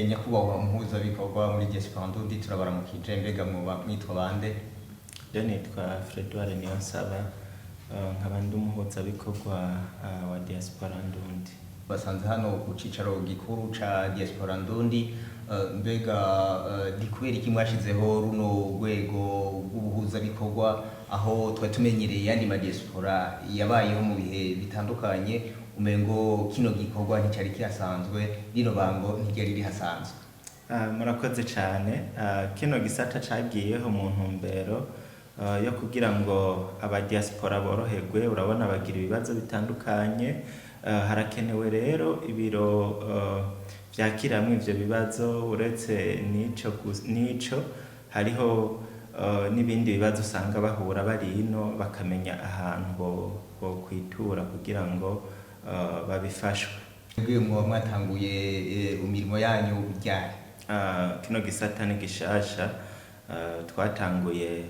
Nyakubahwa umuhuzabikorwa muri Diaspora Ndundi, turabaramukije. Mbega mwoba mwitwa bande? Je nitwa Fredouard Niyonsaba, nkaba ndi umuhuzabikorwa wa Diaspora Ndundi. Basanze hano ku cicaro gikuru ca Diaspora Ndundi. Mbega ni kubera iki mwashizeho runo rwego rw'ubuhuzabikorwa, aho twari tumenyereye yandi ma diaspora yabayeho mu bihe bitandukanye, umengo kino gikorwa nticari kihasanzwe, rino bango ntiryari rihasanzwe? Murakoze cane. Kino gisata cagiyeho mu ntumbero yo kugira ngo abadiaspora boroherwe. Urabona bagira ibibazo bitandukanye. Harakenewe rero ibiro vyakiramwo ivyo bibazo. Uretse n'ico, hariho n'ibindi bibazo usanga bahura bari ino, bakamenya ahantu bokwitura kugira ngo babifashwe. Mwebwe mwoba mwatanguye imirimo yanyu ryari? Kino gisata ni gishasha. Twatanguye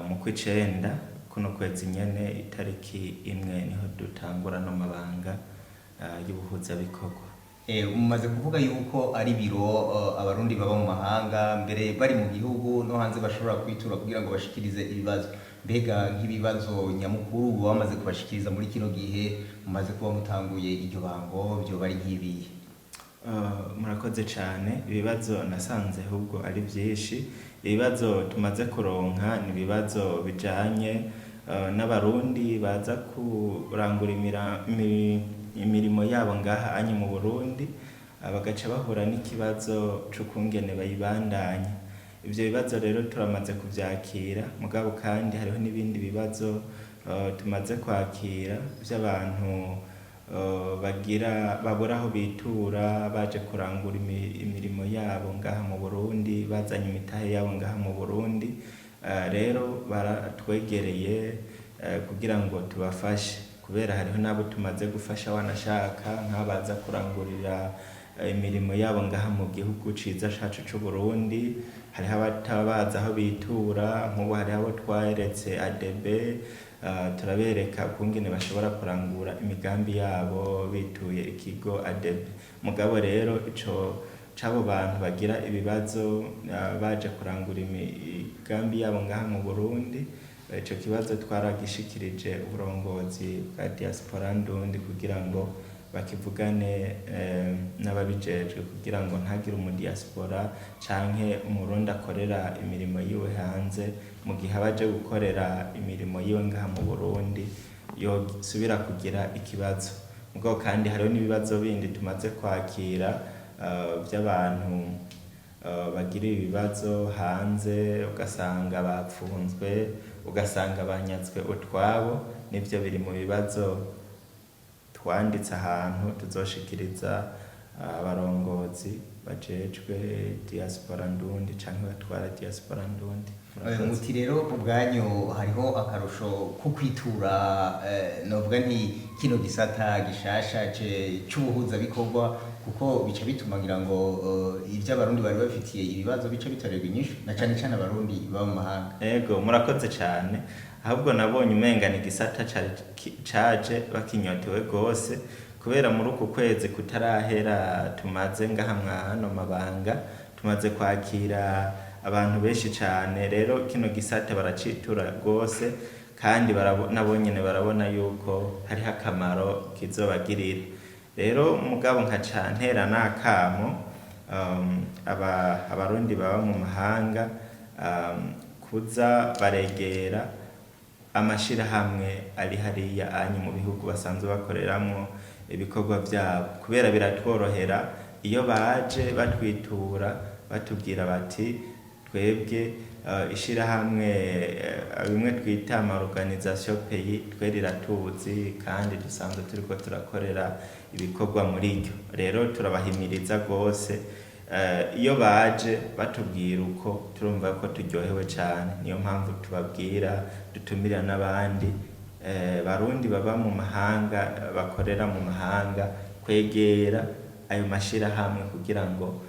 mu kw'icenda kuno kwezi nyene, itariki 1 niho dutangura no mabanga y'ubuhuzabikorwa. Mumaze kuvuga yuko ari biro abarundi baba mu mahanga, mbere bari mu gihugu no hanze, bashobora kwitura kugira ngo bashikirize ibibazo. Mbega nk'ibibazo nyamukuru baba bamaze kubashikiriza muri kino gihe mumaze kuba mutanguye iryo bango vyoba ari nk'ibihe? Murakoze cane. Ibibazo nasanze ahubwo ari vyinshi. Ibibazo tumaze kuronka ni ibibazo bijanye n'abarundi baza kurangura imirimo yabo ngaha anye mu Burundi, bagaca bahura n'ikibazo c'ukungene bayibandanya. Ivyo bibazo rero turamaze kuvyakira, mugabo kandi hariho n'ibindi bibazo tumaze kwakira vy'abantu bagira babura aho bitura baje kurangura imirimo yabo ngaha mu Burundi, bazanye imitahe yabo ngaha mu Burundi. Rero baratwegereye kugira ngo tubafashe, kubera hariho n'abo tumaze gufasha, wanashaka nk'abaza kurangurira imirimo yabo ngaha mu gihugu ciza cacu c'Uburundi. Hariho abataba bazi aho bitura. Nk'ubu hariho abo tweretse ADB, turabereka ukungene bashobora kurangura imigambi yabo bituye ikigo ADB. Mugabo rero ico c'abo bantu bagira ibibazo baje kurangura imigambi yabo ngaha mu Burundi, ico kibazo twaragishikirije uburongozi bwa Diaspora Ndundi kugira ngo bakivugane n'ababijejwe, kugira ngo ntagire umudiaspora canke umurundi akorera imirimo yiwe hanze, mu gihe aba aje gukorera imirimo yiwe ngaha mu Burundi, yosubira kugira ikibazo. Mugabo kandi hariho n'ibibazo bindi tumaze kwakira vy'abantu bagira ibibazo hanze, ugasanga bapfunzwe, ugasanga banyazwe utwabo. Nivyo biri mu bibazo twanditse ahantu tuzoshikiriza abarongozi bajejwe Diaspora Ndundi canke batwara Diaspora Ndundi. Muti rero ubwanyu hariho akarusho ko kwitura, novuga nti kino gisata gishasha c'ubuhuzabikorwa, kuko bica bituma ngira ngo ivyo abarundi bari bafitiye ibibazo bica bitorerwa inyishu, na cane cane abarundi baba mu mahanga. Ego, murakoze cane. Ahubwo nabonye umenga ni igisata caje bakinyotewe gose, kubera muri uku kwezi kutarahera tumaze ngaha mwano mabanga, tumaze kwakira abantu benshi cane. Rero kino gisata baracitura gose, kandi nabo nyene barabona yuko hariho akamaro kizobagirira. Rero mugabo nkaca ntera n'akamo abarundi baba mu mahanga kuza baregera amashirahamwe ari hariya anyu mu bihugu basanzwe bakoreramwo ibikorwa vyabo, kubera biratworohera iyo baje batwitura batubwira bati: "Twebwe ishirahamwe bimwe twita ama organisation pays twe riratuzi, kandi dusanzwe turiko turakorera ibikorwa muri ryo." Rero turabahimiriza gose. Iyo baje batubwira uko, turumva ko turyohewe cane. Niyo mpamvu tubabwira dutumira n'abandi barundi baba mu mahanga, bakorera mu mahanga, kwegera ayo mashirahamwe kugira ngo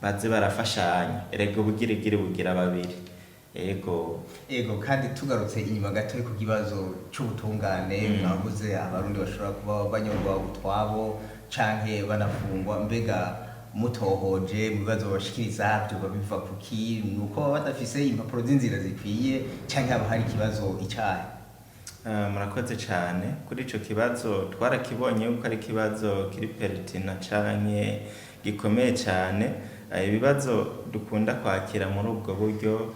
baze barafashanya. Erega ubugirigiri bugira babiri. Ego. Ego, kandi tugarutse inyuma gato ku kibazo c'ubutungane, mwavuze abarundi bashobora kuba banyurwa utwabo canke banafungwa. Mbega Mutohoje mu bibazo babashikiriza, vyoba biva kuki? Nuko baba badafise impapuro z'inzira zikwiye, canke haba hari ikibazo icahe? Murakoze cyane kuri ico kibazo. Twarakibonye yuko ari ikibazo kiri pertinent canke gikomeye cyane. Ibibazo dukunda kwakira muri ubwo buryo,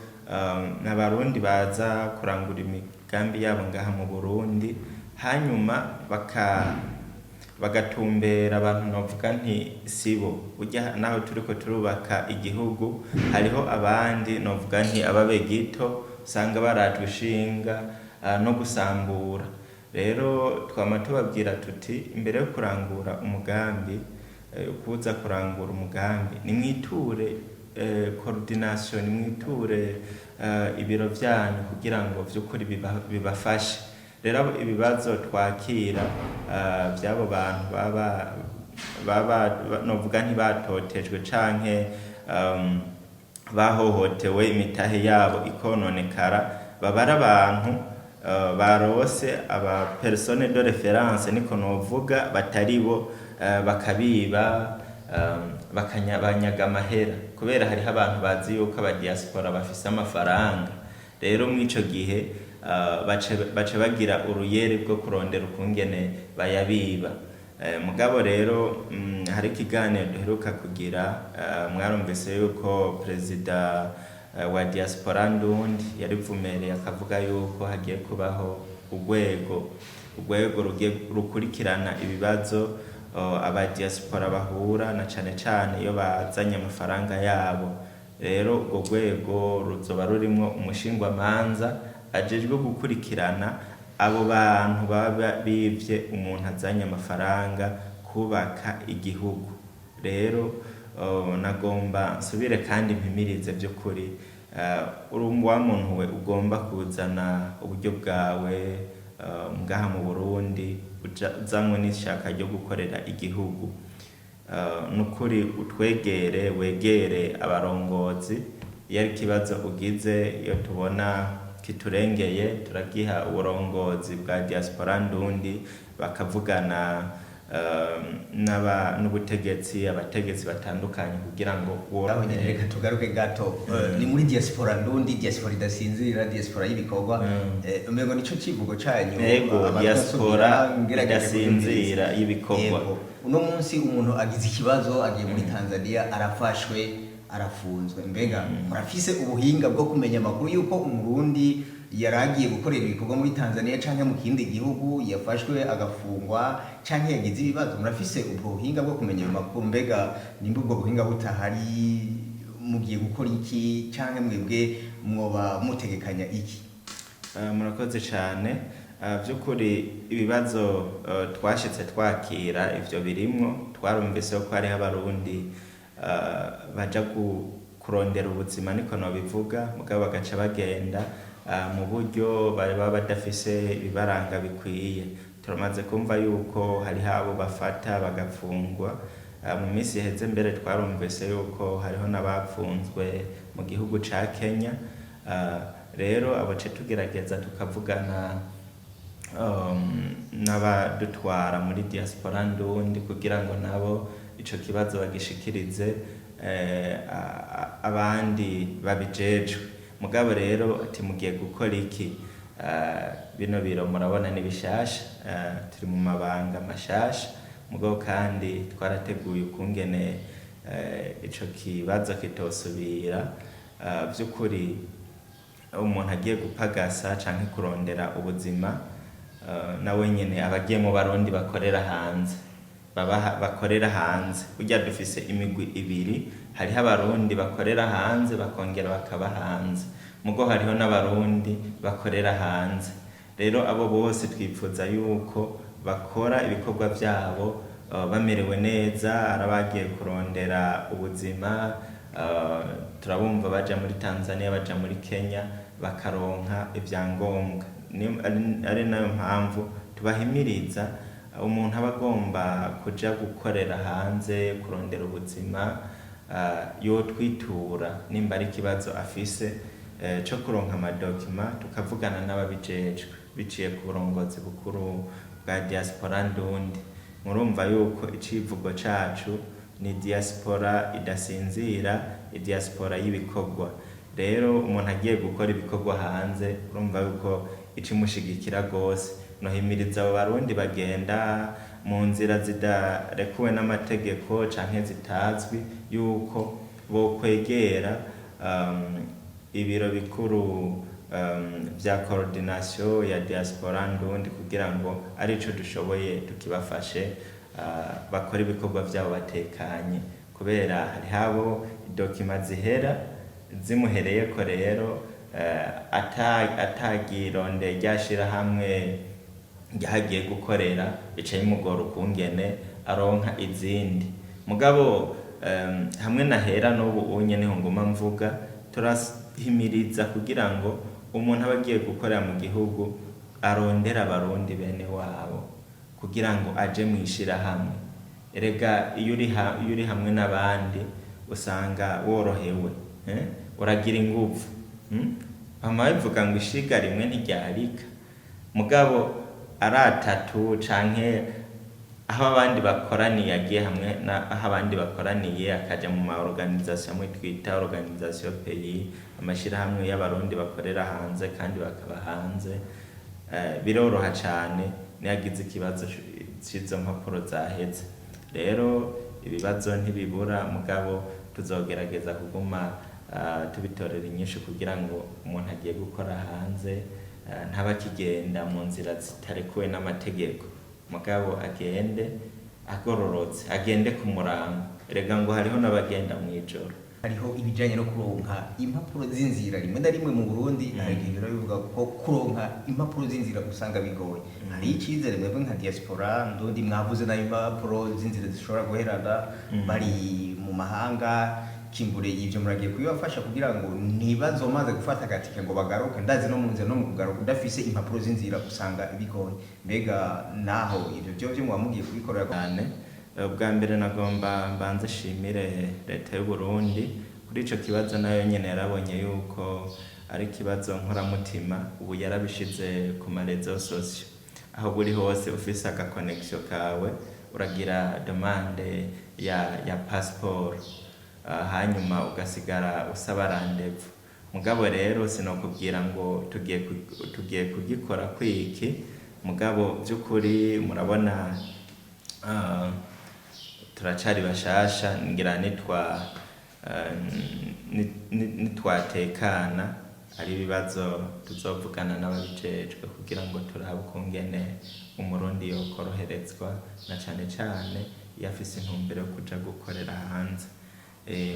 n'Abarundi baza kurangura imigambi yabo ngaha mu Burundi, hanyuma bagatumbera abantu novuga nti sibo. Burya naho turiko turubaka igihugu, hariho abandi novuga nti ababe gito, usanga barajwe ishinga no gusambura. Rero twama tubabwira tuti: imbere yo kurangura umugambi, kuza kurangura umugambi, nimwiture coordination, nimwiture ibiro vyanyu kugira ngo vy'ukuri bibafashe. Rero ibibazo twakira vy'abo bantu baba novuga ntibatotejwe canke bahohotewe, imitahe yabo ikononekara, baba ari abantu barose aba personne de référence, niko novuga, batari bo, bakabiba, banyaga amahera, kubera hariho abantu bazi yuko aba diaspora bafise amafaranga. Rero mw'ico gihe bace bagira uruyeri rwo kurondera ukungene bayabiba. Mugabo rero hari ikiganiro duheruka kugira, mwarumvise yuko perezida wa Diaspora Ndundi yarivumereye, akavuga yuko hagiye kubaho urwego rugiye rukurikirana ibibazo aba diaspora bahura na cane cane iyo bazanye amafaranga yabo. Rero urwo rwego ruzoba rurimwo umushingwamanza ajejwe gukurikirana abo bantu baba bivye umuntu azanye amafaranga kubaka igihugu. Rero nagomba nsubire kandi mpimirize by'ukuri, uri wa muntu we ugomba kuzana uburyo bwawe ngaha mu Burundi, uzanywe n'ishaka ryo gukorera igihugu, nukuri utwegere, wegere abarongozi. Iyo ari ikibazo ugize, iyo tubona kiturengeye, turagiha uburongozi bwa Diaspora Ndundi, bakavugana n'ubutegetsi, abategetsi batandukanye, kugira ngo Aho nyene reka tugaruke gato. Ni muri Diaspora Ndundi, diaspora idasinzira, diaspora y'ibikorwa. Umengo nico kivugo canyu. Ego. Amatwi Diaspora asubira, ngerageje idasinzira kubyumviriza. y'ibikorwa. Yego. Uno munsi umuntu agize ikibazo, agiye muri Tanzania, arafashwe, arafunzwe. Mbega murafise ubuhinga bwo kumenya amakuru y'uko Umurundi yaragiye gukorera ibikorwa muri Tanzania canke mu kindi gihugu yafashwe agafungwa canke yagize ibibazo? Murafise ubwo buhinga bwo kumenya ayo makuru? Mbega nimba ubwo buhinga butahari, mugiye gukora iki, canke mwebwe mwoba mutegekanya iki? Murakoze cyane. By'ukuri ibibazo twashitse twakira ivyo birimwo. Twarumvise ko hariho Abarundi baja kurondera ubuzima, niko nobivuga, mugabo bagaca bagenda mu buryo baba badafise ibibaranga bikwiye. Turamaze kumva yuko hariho abo bafata bagafungwa. Mu minsi iheze mbere twarumvise yuko hariho n'abapfunzwe mu gihugu ca Kenya. Rero abo ce tugerageza tukavugana n'abadutwara muri Diaspora Ndundi kugira ngo nabo ico kibazo bagishikirize abandi babijejwe. Mugabo rero ati: mugiye gukora iki? Bino biro murabona ni bishasha, turi mu mabanga mashasha, mugabo kandi twarateguye ukungene ico kibazo kitosubira. Vy'ukuri umuntu agiye gupagasa canke kurondera ubuzima, nawe nyene aba agiye mu Barundi bakorera hanze, baba bakorera hanze. Burya dufise imigwi ibiri: hariho Abarundi bakorera hanze bakongera bakaba hanze, mugo hariho n'Abarundi bakorera hanze. Rero abo bose twipfuza yuko bakora ibikorwa vyabo bamerewe neza. Ari abagiye kurondera ubuzima, turabumva baja muri Tanzania, baja muri Kenya, bakaronka ivyangombwa. Ari nayo mpamvu tubahimiriza, umuntu aba agomba kuja gukorera hanze, kurondera ubuzima, yotwitura nimba ari ikibazo afise co kuronka ama documents, tukavugana n'ababijejwe biciye ku burongozi bukuru bwa Diaspora Ndundi. Murumva yuko icivugo cacu Ni diaspora idasinzira, diaspora y'ibikorwa. Rero umuntu agiye gukora ibikorwa hanze, urumva yuko ikimushigikira rwose. Nohimiriza abo Barundi bagenda mu nzira zidarekuwe n'amategeko canke zitazwi, yuko bokwegera ibiro bikuru vya coordination ya diaspora ndundi, kugira ngo arico dushoboye tukibafashe, bakora ibikorwa vyabo batekanye, kubera hariho abo documents zihera zimuhereyeko. Rero atagironde rya shirahamwe ryahagiye gukorera, bica bimugora ukungene aronka izindi. Mugabo hamwe nahera n'ubu unye niho nguma mvuga, turahimiriza kugira ngo umuntu aba agiye gukorera mu gihugu arondera Abarundi bene wabo kugira ngo aje mw'ishirahamwe. Erega iyo uri hamwe n'abandi usanga worohewe, eh? Uragira inguvu, Bama babivuga ngo ishiga rimwe ntiryarika, mugabo ari atatu canke aho abandi bakoraniye, agiye hamwe aho abandi bakoraniye, akaja mu ma organisation amwe twita organisation pays, amashirahamwe y'Abarundi bakorera hanze kandi bakaba hanze, biroroha cane niyo agize ikibazo c'izo mpapuro zaheze. Rero ibibazo ntibibura, mugabo tuzogerageza kuguma tubitorera inyishu kugira ngo umuntu agiye gukora hanze ntaba akigenda mu nzira zitarekuwe n'amategeko, mugabo agende agororotse, agende ku murango. Erega ngo hariho n'abagenda mw'ijoro. Hariho ibijanye no kuronka impapuro z'inzira. Rimwe na rimwe mu Burundi hari igihe biba bivuga ko kuronka impapuro z'inzira usanga bigoye. Hari icizere mwebwe nka diaspora ndundi, mwavuze nayo impapuro z'inzira zishobora guherana bari mu mahanga, kimbure ivyo muragiye kubibafasha kugira ngo ntibazomaze gufata agatike ngo bagaruke? Ndazi no mu nzira no mu kugaruka udafise impapuro z'inzira usanga bigoye. Mbega naho ivyo vyo muba mugiye kubikorera? Cyane. Ubwa mbere nagomba mbanze shimire leta y'u Burundi kuri ico kibazo. Nayo nyene yarabonye yuko ari ikibazo nkoramutima. Ubu yarabishize ku ma réseaux sociaux, aho buri hose ufise aga connexion kawe uragira demande ya passeport, hanyuma ugasigara usaba rendez-vous. Mugabo rero sinokubwira ngo tugiye kugikora kwiki, mugabo by'ukuri murabona turacari bashasha. Ngira nitwatekana ari ibibazo tuzovugana n'ababijejwe kugira ngo turabe ukungene Umurundi yokoroherezwa, na cane cane iyo afise intumbero yo kuja gukorera hanze.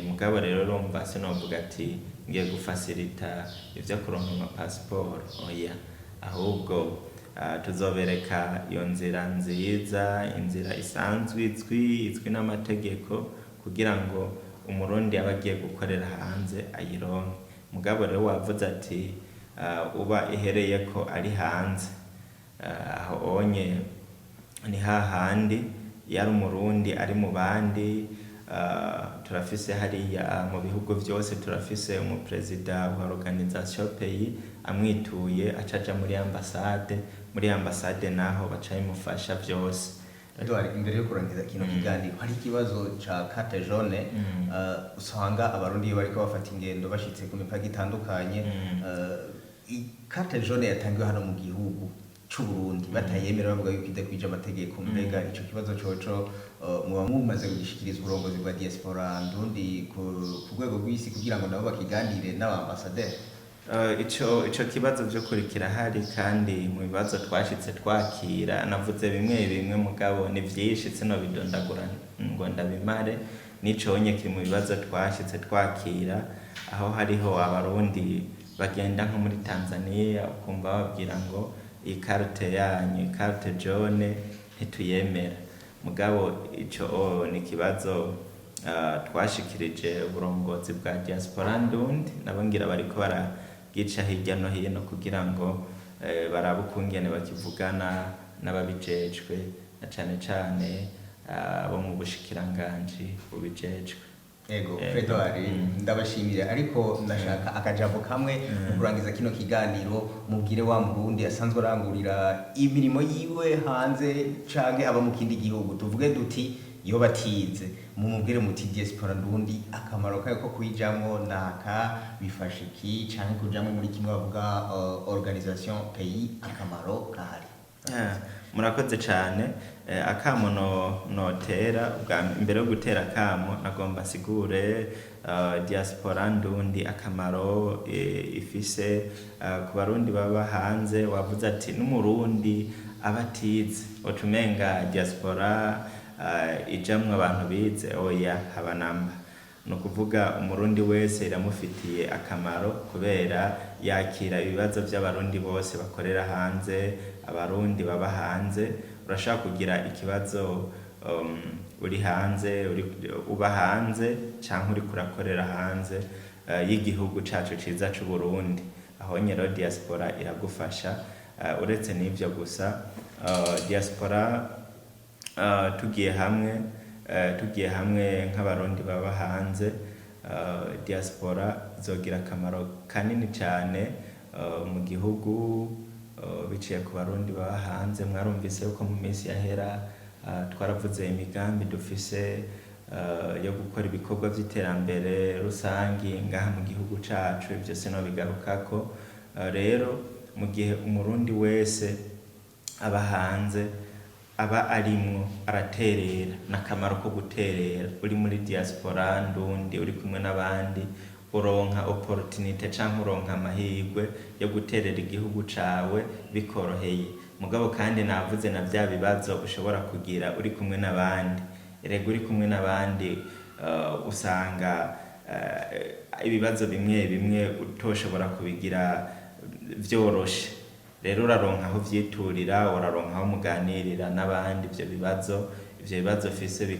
Mugabo rero urumva sinovuga ati ngiye gufacilita ivyo kuronka amapasiporo, oya. Ahubwo tuzobereka iyo nzira nziza, inzira isanzwe izwi n'amategeko, kugira ngo Umurundi aba agiye gukorera hanze ayironke. Mugabo rero wavuze ati uba ihereyeko ari hanze, aho onye ni hahandi iyo ari Umurundi ari mu bandi. Turafise hariya mu bihugu vyose, turafise umuperezida wa organisation pays, amwituye aca aja muri ambasade. Muri ambasade naho baca bimufasha vyose. Edouard, imbere yo kurangiza kino kiganiro, hari ikibazo ca carte jaune. Usanga Abarundi iyo bariko bafata ingendo bashitse ku mipaka itandukanye, carte jaune yatangiwe hano mu gihugu c'u Burundi batayemera, bavuga yuko idakwije amategeko. Mbega ico kibazo coco muba mumaze kugishikiriza uburongozi bwa diaspora ndundi ku rwego rw'isi kugira ngo nabo bakiganire n'abambasaderi? Ico kibazo vy'ukuri kirahari, kandi mu bibazo twashitse twakira navuze bimwe bimwe, mugabo ni vyinshi sinobidondagura ngo ndabimare. N'ico onye kiri mu bibazo twashitse twakira, aho hariho Abarundi bagenda nko muri Tanzania, ukumva bababwira ngo iyi carte yanyu, carte jaune, ntituyemera. Mugabo ico ni ikibazo twashikirije uburongozi bwa diaspora ndundi, nabo ngira bariko baragica hirya no hino kugira ngo barabe ukungene bakivugana n'ababijejwe, na cane cane abo mu bushikiranganji bubijejwe. Ego, Fredouard, ndabashimira, ariko ndashaka akajambo kamwe mu kurangiza kino kiganiro mubwire wa Murundi asanzwe arangurira imirimo yiwe hanze canke aba mu kindi gihugu. Tuvuge duti Yoba atize, mumubwire muti Diaspora Ndundi akamaro kayo ko kuyijamwo naka, bifasha iki, canke kujamwo muri kimwe bavuga organisation pays, akamaro kahari. Murakoze cyane. Akamo no notera ubwa mbere yo gutera akamo, nagomba nsigure Diaspora Ndundi akamaro ifise ku Barundi baba hanze. Wavuze ati n'Umurundi aba atize, ucumenga diaspora ijamwo abantu bize. Oya, haba namba. Ni ukuvuga Umurundi wese iramufitiye akamaro, kubera yakira ibibazo by'Abarundi bose bakorera hanze, Abarundi baba hanze. Urashobora kugira ikibazo uri hanze, uba hanze cyangwa uriko urakorera hanze y'igihugu cacu ciza c'u Burundi. Aho nyero diaspora iragufasha. Uretse n'ivyo gusa, diaspora tugiye hamwe nk'Abarundi baba hanze, diaspora izogira akamaro kanini cyane mu gihugu biciye ku Barundi baba hanze. Mwarumvise yuko mu minsi yahera twaravuze imigambi dufise yo gukora ibikorwa by'iterambere rusangi ngaha mu gihugu cacu. Ibyo sinobigarukako. Rero mu gihe Umurundi wese aba hanze aba arimwo araterera, n'akamaro ko guterera uri muri Diaspora Ndundi, uri kumwe n'abandi, uronka opportunité canke uronka amahirwe yo guterera igihugu cawe bikoroheye. Mugabo kandi navuze na bya bibazo ushobora kugira uri kumwe n'abandi. Erega uri kumwe n'abandi usanga ibibazo bimwe bimwe utoshobora kubigira vyoroshe. Rero uraronka aho uvyiturira, uraronka aho muganirira n'abandi ivyo bibazo ufise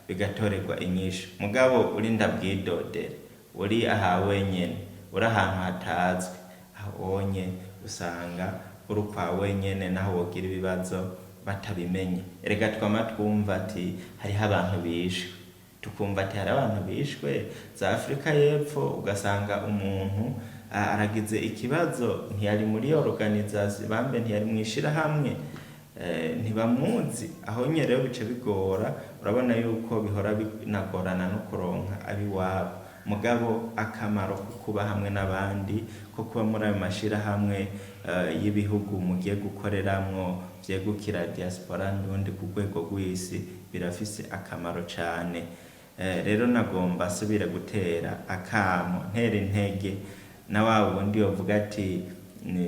bigatorerwa inyishu. Mugabo uri ndabwidodere, uri aha wenyene, uri ahantu hatazwi, aho onye usanga uri ukwa wenyene, naho wogira ibibazo batabimenye. Erega twama twumva ati hariho abantu bishwe, tukumva ati hari abantu bishwe za Afurika y'Epfo, ugasanga umuntu aragize ikibazo, ntiyari muri organisation, bambe ntiyari mu ishirahamwe, ntibamuzi. Aho nyene rero bice bigora. Urabona yuko bihora binagorana no kuronka abiwabo. Mugabo akamaro ko kuba hamwe n'abandi, ko kuba muri ayo mashirahamwe y'ibihugu mugiye gukoreramwo vyegukira Diaspora Ndundi ku rwego rw'isi, birafise akamaro cane. Rero nagomba asubire gutera akamo, ntera intege na wa wundi yovuga ati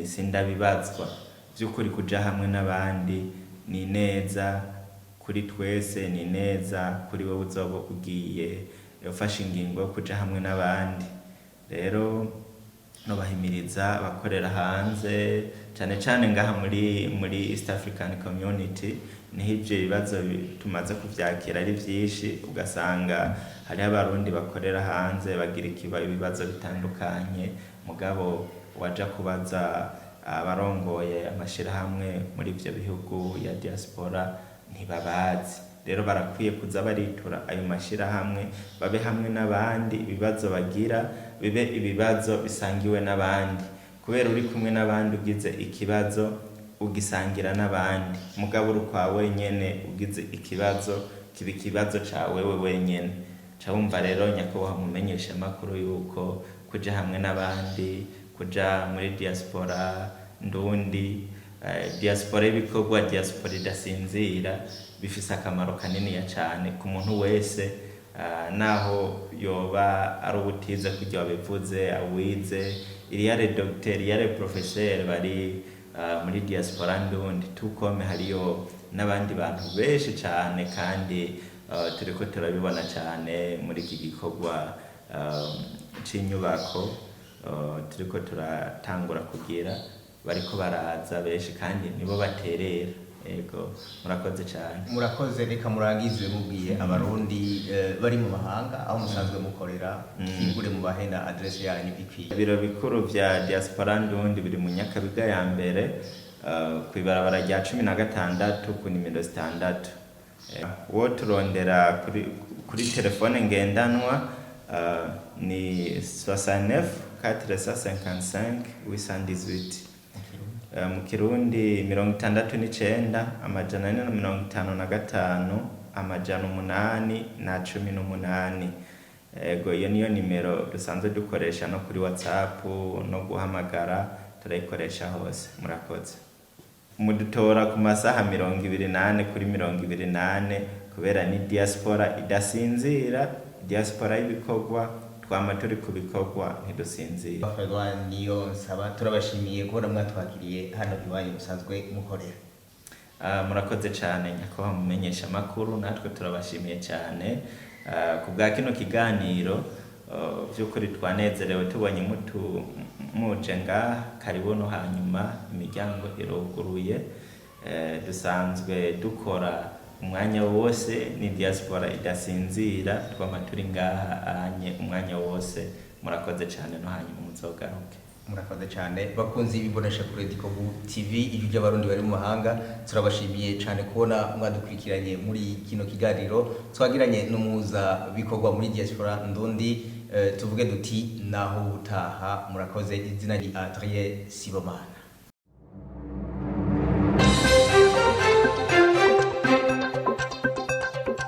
sindabibazwa. Vy'ukuri kuja hamwe n'abandi ni neza kuri twese, ni neza kuri wowe uzoba ugiye ufashe ingingo yo kuja hamwe n'abandi. Rero nobahimiriza abakorera hanze, cane cane ngaha muri East African Community, niho ivyo bibazo tumaze kuvyakira ari vyinshi. Ugasanga hariho Abarundi bakorera hanze bagira ibibazo bitandukanye, mugabo waja kubaza abarongoye amashirahamwe muri ivyo bihugu ya diaspora, ntibabazi. Rero barakwiye kuza baritura ayo mashirahamwe, babe hamwe n'abandi, ibibazo bagira bibe ibibazo bisangiwe n'abandi, kubera uri kumwe n'abandi ugize ikibazo ugisangira n'abandi. Mugabo uri ukwa wenyene, ugize ikibazo kiba ikibazo ca wewe wenyene. Ca wumva rero, nyakubahwa mumenyesha amakuru, yuko kuja hamwe n'abandi, kuja muri Diaspora Ndundi, diaspora y'ibikorwa, diaspora idasinzira, bifise akamaro kaniniya cane ku muntu wese, naho yoba ari ubutize kurya wabivuze, awize iriyare docteur, iyare professeur, bari muri Diaspora Ndundi. Tukome hariyo n'abandi bantu benshi cane, kandi turiko turabibona cane muri iki gikorwa c'inyubako turiko turatangura kugira, bariko baraza benshi kandi nibo baterera. Ego, murakoze cane. Murakoze. Reka murangize mubwiye Abarundi bari mu mahanga aho musanzwe mukorera, kingure mu bahena adresse yanyu ikwiye. Ibiro bikuru vya Diaspora Ndundi biri mu Nyakabiga ya mbere, kw'ibarabara rya 16 ku nimero 6. Uwo turondera kuri telefone ngendanwa ni 69 455 818. Mu Kirundi 69 455. 818. Ego, iyo niyo nimero dusanzwe dukoresha no kuri WhatsApp, no guhamagara turayikoresha hose. Murakoze. Mudutora ku masaha 24 kuri 24, kubera ni diaspora idasinzira, diaspora y'ibikorwa, twama turi ku bikorwa, ntidusinzira. Fredouard Niyonsaba, turabashimiye kubona mwatwakiriye hano iwanyu musanzwe mukorera. Murakoze cyane, nyakubahwa mumenyesha amakuru, natwe turabashimiye cyane ku bwa kino kiganiro. By'ukuri twanezerewe tubonye mutu muje ngaha. Karibu no hanyuma, imiryango iruguruye. Dusanzwe dukora umwanya wose, ni diaspora idasinzira, twama turi ngaha anye umwanya wose. Murakoze cyane, no hanyuma muzogaruke. Murakoze cyane, bakunzi b'imbonesha kure Dikobu TV, ijwi ry'Abarundi bari mu mahanga. Turabashimiye cyane kubona mwadukurikiranye muri kino kiganiro twagiranye n'umuhuza bikorwa muri diaspora ndundi. Tuvuge duti naho ubutaha. Murakoze. Izina ni Adrien Sibomana.